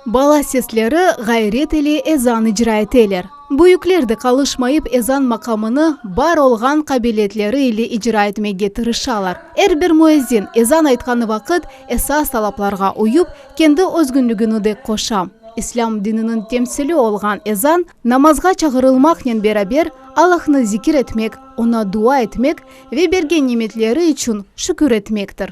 Bala sesleri ğayret ile ezan icra eteler. Büyükler de qalışmayıp ezan maqamını bar olğan qabiliyetleri ile icra etmege tırışalar. Er bir müezzin ezan aytqanı vaqıt esas talaplarğa uyıp, kendi özgünligini de qoşa. İslâm dininiñ temsili olğan ezan, namazğa çağırılmaqnen beraber Allahnı zikir etmek, oña dua etmek ve bergen nimetleri içün şükür etmektir.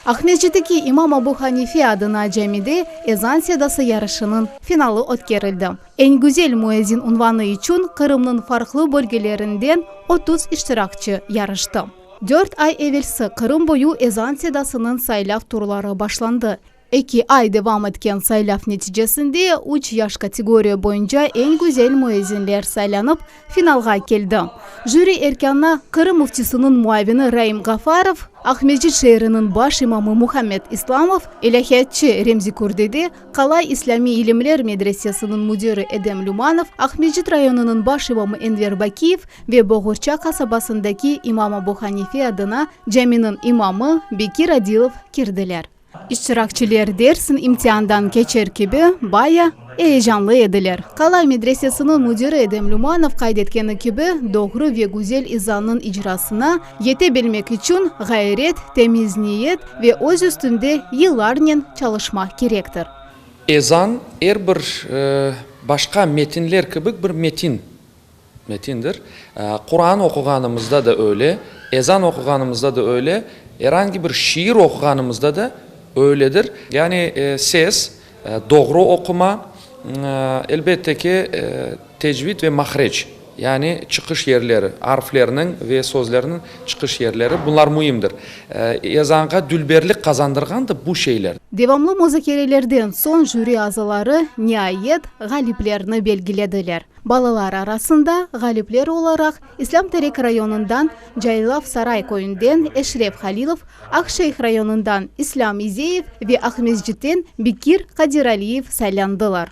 Aqmescitteki İmam Abu Hanife adına camide ezan sedası yarışınıñ finalı ötkerildi. Eñ güzel müezzin unvanı içün Qırımnıñ farqlı bölgelerinden 30 iştirakçi yarıştı. Dört ay evelsi Qırım boyu ezan sedasınıñ saylav turları başlandı. Eki ay devam etken saylav neticesinde üç yaş kategoriya boyunca eñ güzel müezzinler saylanıp, finalğa keldi. Jüri erkânına Qırım Müftisiniñ muavini Raim Ğafarov, Aqmescit şeeriniñ baş imamı Muhammed İslamov, ilâhiyatçı Remzi Kurdede, Qalay islâmiy ilimler medresesiniñ müdiri Edem Lümanov, Aqmescit rayonınıñ baş imamı Enver Bakiyev ve Boğurça qasabasındaki İmam Abu Hanife adına caminiñ imamı Bekir Adilov kirdiler. İştirakçiler dersiñ imtiandan keçer kibi, baya eyecanlı ediler. Qalay medresesiniñ müdiri Edem Lümanov qayd etkeni kibi, doğru ve güzel izannıñ icrasına yete bilmek içün ğayret, temiz niyet ve öz üstünde yıllarnen çalışmaq kerektir. Ezan er bir başqa metinler kibi bir metin, metindir. Quran oquğanımızda da öyle, ezan oquğanımızda da öyle, er angi bir şiir oquğanımızda da öyledir. Yani ses, doğru oquma, elbette ki, tecvid ve mahrec, yani çıqış yerleri, arflerniñ ve sözlerniñ çıqış yerleri, bunlar müimdir. Ezanğa dülberlik qazandırğan da bu şeyler. Devamlı muzakerelerden soñ jüri azaları, niayet, ğaliplerni belgilediler. Balalar arasında ğalipler olaraq İslâm Terek rayonından Caylav Saray köyünden Eşref Halilov, Aqşeyh rayonından İslâm İzeyev ve Aqmescitten Bekir Qadiraliyev saylandılar.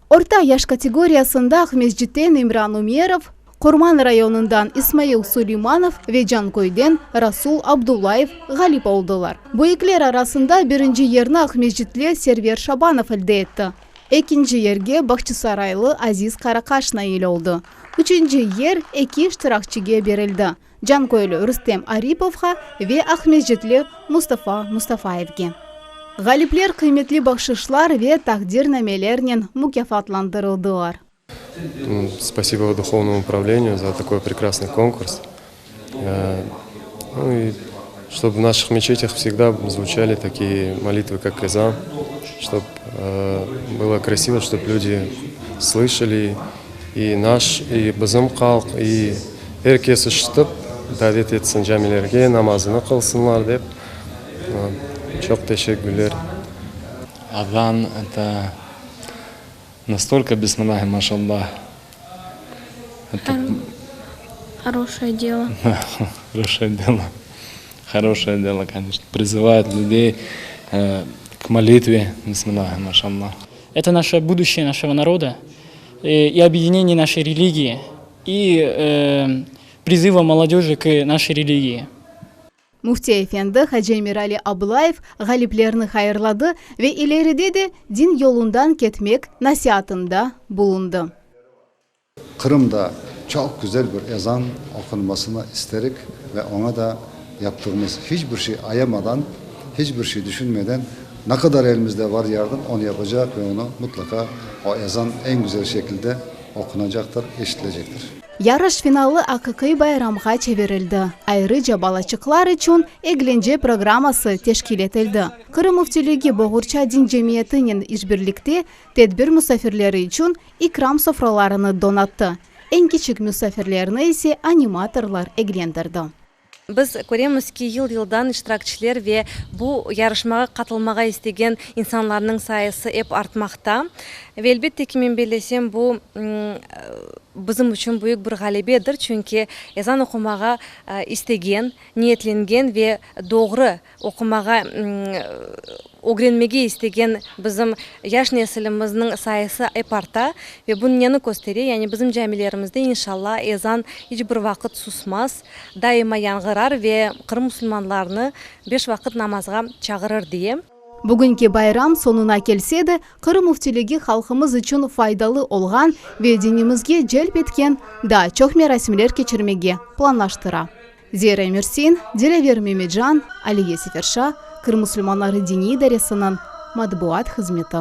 Orta yaş kategoriyasında Aqmescitten İmran Ümerov, Qurman rayonından İsmail Suleymanov ve Canköyden Rasul Abdullayev ğalip oldılar. Büyükler arasında birinci yerni aqmescitli Server Şabanov elde etti. Ekinci yerge Bağçasaraylı Aziz Qaraqaş nail oldı. Üçünci yer eki iştirakçige berildi, Canköylü Rustem Aripovğa ve Aqmescitli Mustafa Mustafayevge. Ğalipler qıymetli bahşışlar ve taqdirnamelernen mukâfatlandırıldılar. Spasibo Duhovnomu upravleniyu za takoy prekrasnıy konkurs. Nu i ştob v naših meçetях vsegda zvuçali takiye molitvı, kak ezan, ştob bylo krasivo, ştob lüdi slışali i naş, i bizim halq, i er kes işitip, davet etsin camilerge, namazını qılsınlar dep. Çoq teşekkürler. Azan, eto Настолько bismillahi maşallah. Это Хорошее дело. Хорошее дело. Хорошее дело, конечно. Призывает людей к молитве, bismillahi maşallah. Это наше будущее нашего народа и объединение нашей религии, и призыва молодежи к нашей религии. Müfti efendi hacı Emirali Ablayev ğaliplerni hayırladı ve ileride de din yolundan ketmek nasiatında bulundı. Qırımda çoq güzel bir ezan oqunmasını isterik ve oña da yaptığımız hiç bir şey ayamadan, hiç bir şey düşünmeden ne qadar elimizde var yardım, onı yapacaq ve onı mutlaqa o ezan eñ güzel şekilde oqunacaqtır, eşitilecektir. Yarış finalı aqiqiy bayramğa çevirildi. Ayrıca balaçıqlar içün eglence programması teşkil etildi. Qırım Müftiligi Boğurça din cemiyetinen işbirlikte tedbir musafirleri içün ikram sofralarını donattı. Eñ kiçik musafirlerni ise animatorlar eglendirdi. Biz köremiz ki, yıl-yıldan iştirakçiler ve bu yarışmağa qatılmağa istegen insanlarnıñ sayısı ep artmaqta. Ve elbette ki, men bellesem, bu bizim içün büyük bir ğalebedir, çünki ezan oqumağa istegen, niyetlengen ve doğru oqumağa ögrenmege istegen bizim yaş nesilimizniñ sayısı ep arta ve bu neni köstere, yani bizim camilerimizde, inşalla, ezan iç bir vaqıt susmaz, daima yañğırar ve Qırım musulmanlarını beş vaqıt namazğa çağırır diye. Bugünki bayram soñuna kelse de, Qırım Müftiligi halqımız içün faydalı olğan ve dinimizge celp etken daa çoq merasimler keçirmege planlaştıra. Zera Emirsin, Dilâver Memecan, Aliye Seferşa, Qırım musulmanları diniy idaresiniñ matbuat hızmeti.